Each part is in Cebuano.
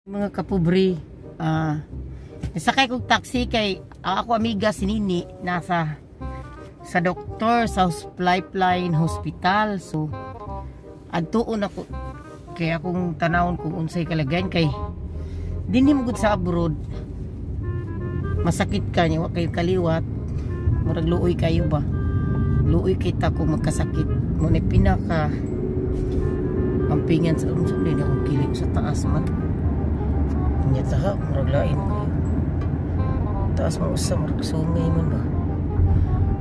Mga kapobre, nasakay kog taxi kay ang ako amiga si Nini nasa sa doktor sa Lifeline Hospital. So adtuon ako kay akong tanawon kung unsay kalagayan kay dinhi mo gud sa abroad, masakit ka niya, wa kayo kaliwat, murag luoy kayo ba, luoy kita kung magkasakit mo ni pinaka ampingan sa unsa din akong kilig sa taas man. Nya taha, murag lain kayo. Taas man usa, murag sungay man ba.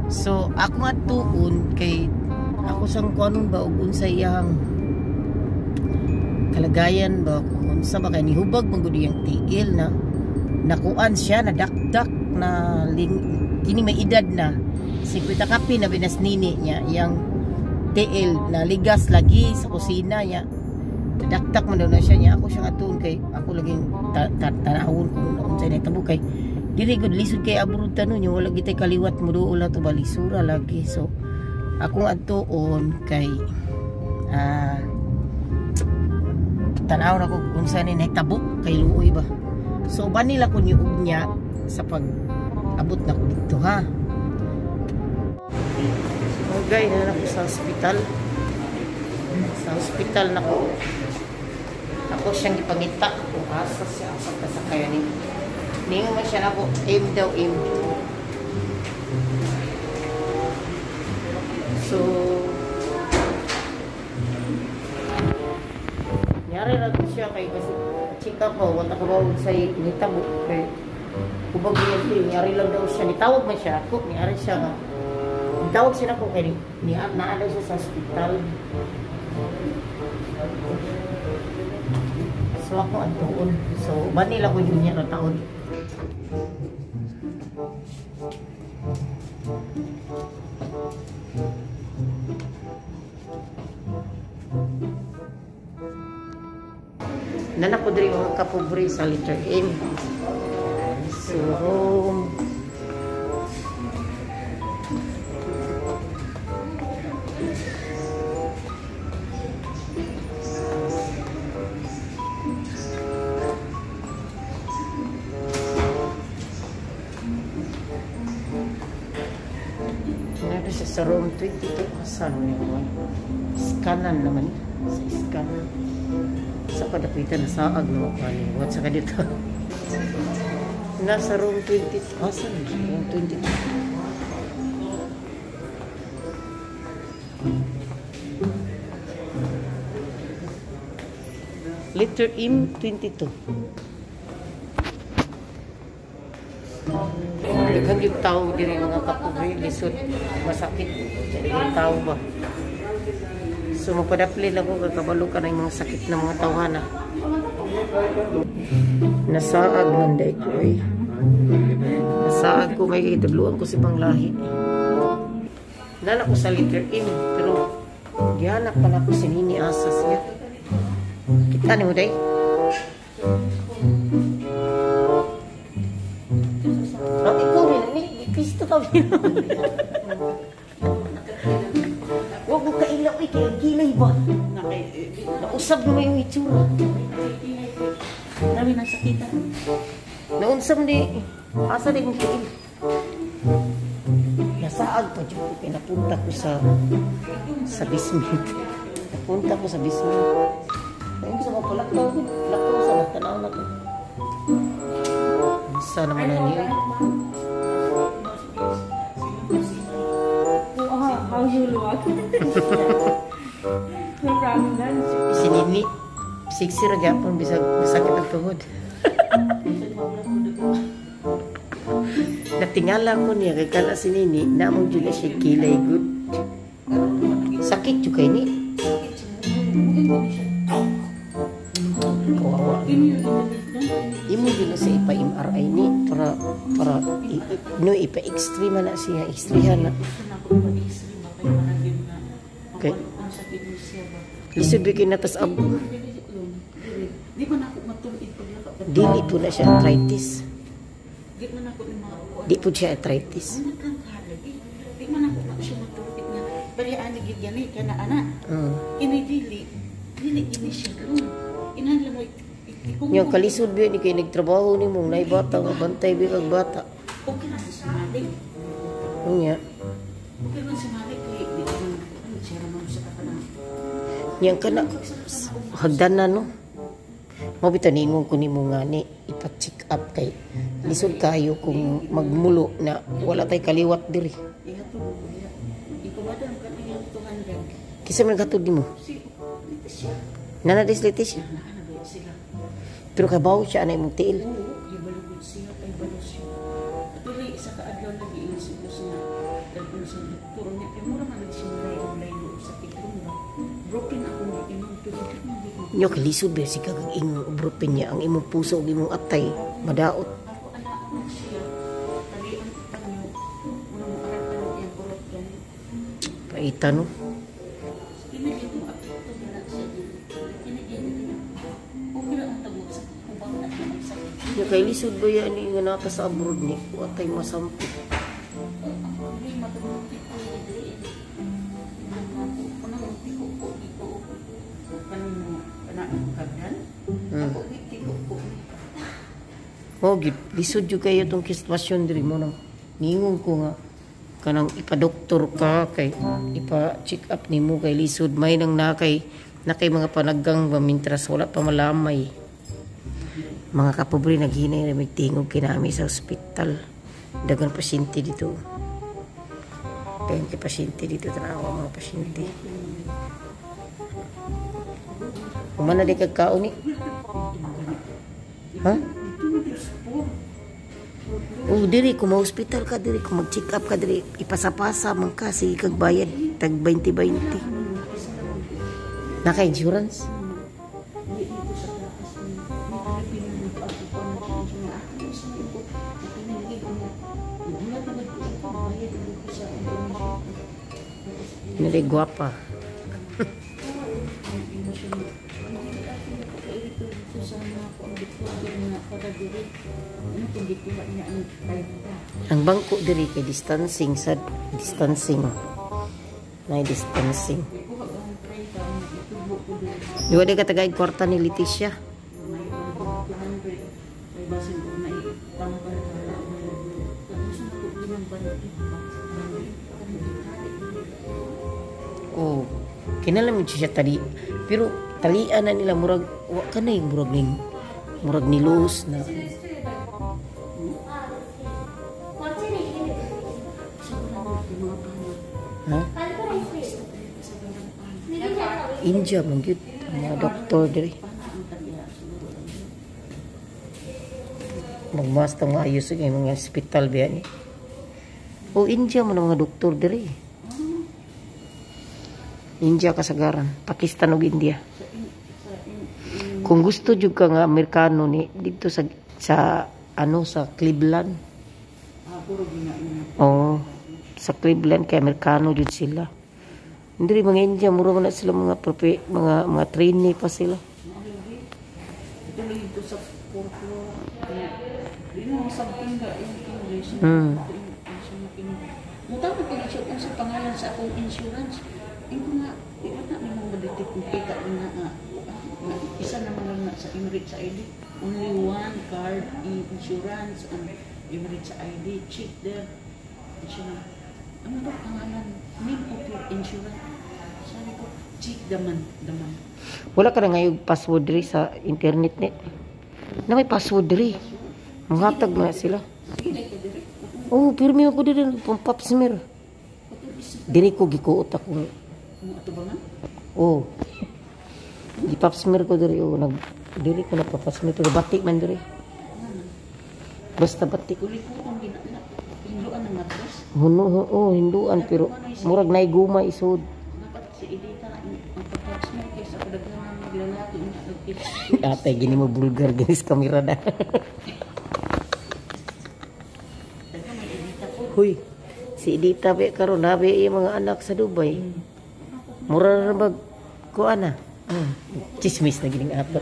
So ako nga tuon kay ako sang kuanon ba og unsa iyang kalagayan ba, kung unsa ba kay nihubag man gud iyang tiil na nakuan siya, nadakdak na ling, kini may edad na 50 kapi na binas nini niya iyang tiil na ligas lagi sa kusina niya, nadakdak man daw na siya niya. Ako siyang atuon kay ako laging tanawon kung unsay nahitabo kay diri gud lisod kay abroad tanon niya, wala gitay kaliwat mo duol to ba, lisura lagi. So akong adtuon kay tanaw na ko kung saan ni nahitabo kay luoy ba. So banila ko niyo og niya sa pag abot na ko dito ha. Okay, na ako sa hospital. Sa hospital na ko. Ako siyang gipangita kung asa siya ang pagkasakayan ni. Ningon man siya nako, aim daw, aim. So nyari ra siya kay kasi chika ko wala ka ba say nitabo kay ubag niya siya, nyari lang daw siya, nitawag man siya ako, nyari siya nga. Nitawag siya nako kay ni naa daw siya sa hospital. So ako adtuon. So banila ko yun niya taon. Nana ko diri mga kapobre sa letter M. So home. Sa room 22, asan mo yun? Iskanan naman. Sa iskanan. Sa padapitan, nasaag na ako. What sa ka dito? Nasa room 22. Asan? Room 22. Letter M, 22. Daghang yung tao diri mga kapobre, lisod, masakit yung tao ba. So magpadapli lang ko kakabalo ka ng mga sakit ng mga tawhana. Nasaag man day ko eh. Nasaag ko, may kitagluan ko si Banglahi. Nana ko sa letter M, pero gihanap pa na ko si Nini asas niya. Kita ni mo day? Pisto ka ba? Huwag mo kailaw eh, kaya kilay ba? Nausap naman yung itsura. Dami na sakitan. Naunsam di, asa di mong kail. Nasaag pa dyan ko, pinapunta ko sa basement. Napunta ko sa basement. Ngayon sa mga palakaw, lakaw sa matanaw na ko. Saan naman na niyo eh? How you look? No problem then. Si Nini, sexy ra gyapon bisag masakit ang tuhod. Natingala ko niya kay kana si Nini, naamong jud siya kilay good. Sakit jud kay ni. Kawawa. Imo jud na siya ipa-MRI ni para no ipa-X-ray man na siya, X-rayhan na. Okay. Lisod ba kinatas ab? Dili po na siya arthritis. Di po siya arthritis. Di man ako siya matuit nga. Bali ani gid gani kana ana. Kini dili dili gini siya. Inhan lang mo Nya kalisod biya ni kay nagtrabaho nimo nay bata nga bantay bi kag bata. Okay na sa Malik. Nya. Okay man sa Malik kay di man ano siya man sa kanang. Nya kana hagdanan, no. Mao bitaw niingon ko nimo nga ni ipa-check up kay lisod kayo kung magmulo na wala tay kaliwat diri. Ihatod ko diha. Ipabada ang kanang 200. Kinsa man gatod nimo? Si Leticia. Nana dis Leticia. Naa na ba sila? Pero kabaw siya ana imong tiil. Oo, gibalugod siya kay balo siya. Tuloy isa ka adlaw nag-iingon si Diyos nga dagkon sa doktor niya kay mura man siya laylo sa tiklong ba. Broken ako nga imong pero di man di ko. Nya kay lisod ba si kag ingong ubrupin niya ang imong puso ug imong atay madaot. Ako anak na siya. Tali ang panyo. Mura mo aral pa ng iyang kurot gani. Paita, no. Kinagyan mo apekto na siya din. Kinagyan niya. Okay lang ang tagok sa hubang na siya magsakit. Nya kay lisod ba yan ni nga nata sa abroad ni wa tay masampit. Ang problema tungkol ko diri. Unang tiko ko dito. Kanang kana kagdan. Ako tiko ko. Oh, gyud lisod jud kayo tong sitwasyon diri mo nang niingon ko nga kanang ipa-doktor ka kay ipa-check up nimo kay lisod may nang nakay mga panaggang ba mintras wala pa malamay. Mga kapobre, naghinay ra mig tingog kinami sa ospital. Dagan pasyente dito. Dagan kay pasyente dito, tanawa mga pasyente. Humana di kag kaon ni. Ha? Oh, diri kung ma-hospital ka diri, kung mag-check up ka diri, ipasapasa man ka, sige kag bayad tag 20-20. Naka-insurance? Hindi dito sa taas. May Pilipino nag-ako pa na siya. Ako sa ko. Pinalagay ko na. Nagulat na ko sa bayad ko sa information. Nili gwapa. Ang bangko diri kay distancing sa distancing. Nay distancing. Di wa di ka tagay kwarta ni Leticia. Oh, kinahanglan mo siya tali. Pero talian na nila murag wa ka na yung murag ni los na. Ha? India man gyud ang mga doktor diri. Magmasta mga ayos sa mga ospital biya ni. O India man ang mga doktor diri. India kasagaran, Pakistan ug India. Kung gusto jud ka nga Amerikano ni dito sa ano sa Cleveland. Oo. Sa Cleveland kay Amerikano jud sila. Hindi rin mga India, mura man na sila mga prope, mga trainee pa sila. Tuloy ito sa fourth floor. Di mo masabtan ka yung English. Mutawag ko siya kung sa pangalan sa akong insurance. Inko nga, di ba na may mga madetect kung kita nga nga nga isa naman lang na sa Emirates ID. Only one card insurance and Emirates ID. Check there. Siya nga, ano ba pangalan? Name of your insurance. Sabi ko, check the man, the man. Wala ka na ngayon password diri sa internet ni. Na may password diri. Manghatag man na sila. Sige, dahil ka dire. Oh, pirmi ako diri pang pap smear. Diri ko gikuot ako. Mga ato ba nga? Oh. Gi-pap smear ko diri, oh, nag diri ko nagpa-pap smear pero batik man diri. Basta batik. Uli ko kung ginana. Hinduan ng matras. Huno, oh, hinduan pero murag nay guma isod. Dapat si Edita ang pag-pap smear kaysa kadaghanan ng lalaki ang Ate, gini mo bulgar gini sa kamera na. Daghan may Edita po. Huy, si Edita be karon nabi iya mga anak sa Dubai. Mura na mag kuan na. Chismis na gining ato.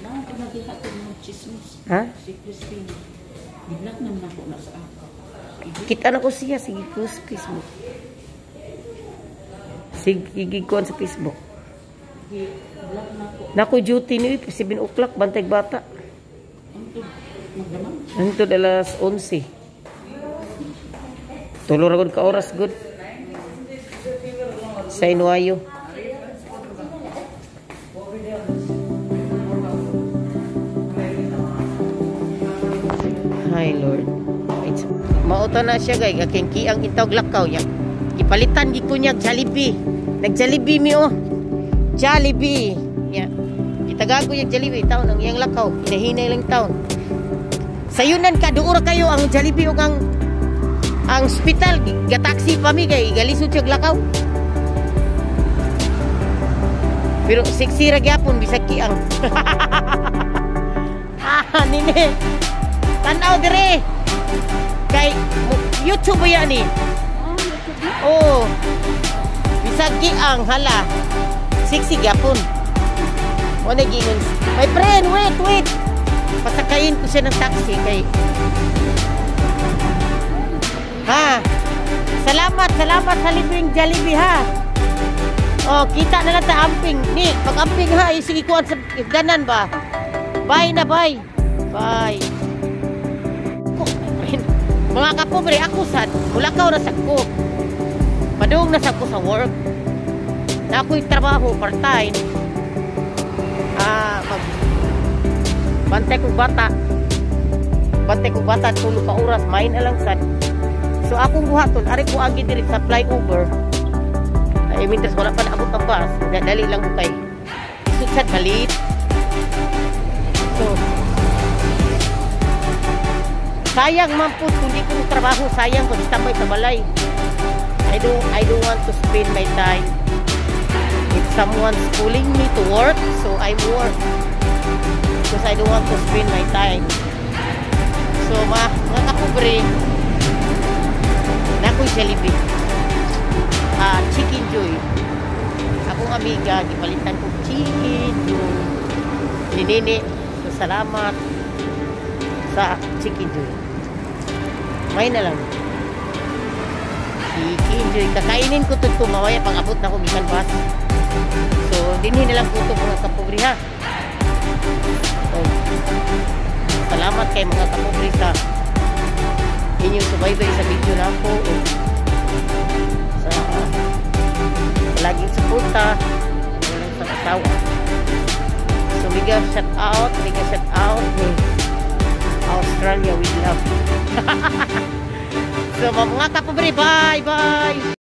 Naon ko naghiha ko ng chismis. Ha? Si Christine. Giblat naman ako na sa ako. Si Edita. Kita na ko siya sige ko sa Facebook. Sige kuan sa Facebook. Gi-block na ko. Nako duty ni 7 o'clock, bantay bata. Antod magdamag. Hantod alas 11. Tulo ra gud ka oras gud. Sa Inuayo. Hi Lord. It's, mauta na siya gay aking kiang intawg lakaw niya. Gipalitan gid ko niya Jollibee. Nag Jollibee mi oh. Jollibee. Nya. Gitagago niya Jollibee taon ang iyang lakaw. Hinahinay lang taon. Sayunan ka duor kayo ang Jollibee ug ang ospital gataksi pa mi kay galisod siya lakaw. Pero sexy ra gyapon bisag kiang. Ah, nini. Tanaw dire. Kay YouTube ba yan ni? Ah, YouTube na. Oo. Bisag kiang hala. Sexy gyapon. Mo na gingon. My friend, wait, wait. Pasakayin ko siya ng taxi kay. Ha. Salamat, salamat sa libreng Jollibee ha. Oh, kita na lang ta amping. Ni, pag amping ha, sige kuan sa danan ba. Bye na bye. Bye. Ko, my friend. Mga kapobre, ako sad, mulakaw na sad ko. Padung na sad ko sa work. Na ako'y trabaho part-time. Ah, mag bantay kong bata. Bantay kong bata 3 ka oras, main na lang sad. So akong buhaton, ari ko agi diri sa flyover. Ay mientras wala pa naabot ang bus, dali lang ko kay isod sad malit. So sayang man po kung di ko trabaho, sayang kung tambay sa balay. I don't want to spend my time. If someone's calling me to work, so I'm work. Because I don't want to spend my time. So mga kapobre, nakoy Jollibee. Ah, Chicken Joy. Akong amiga, gipalitan ko Chicken Joy. Ni Nini, so salamat sa Chicken Joy. May na lang. Chicken Joy. Kakainin ko ito mamaya pag abot na ko gikan bus. So, dinhi na lang ko ito mga kapobre ha. So, salamat kay mga kapobre sa inyong subaybay sa video na ako. Sa laging suporta. Walang sa asawa. So, mega shout out ni Australia with love. So, mga kapobre, bye, bye!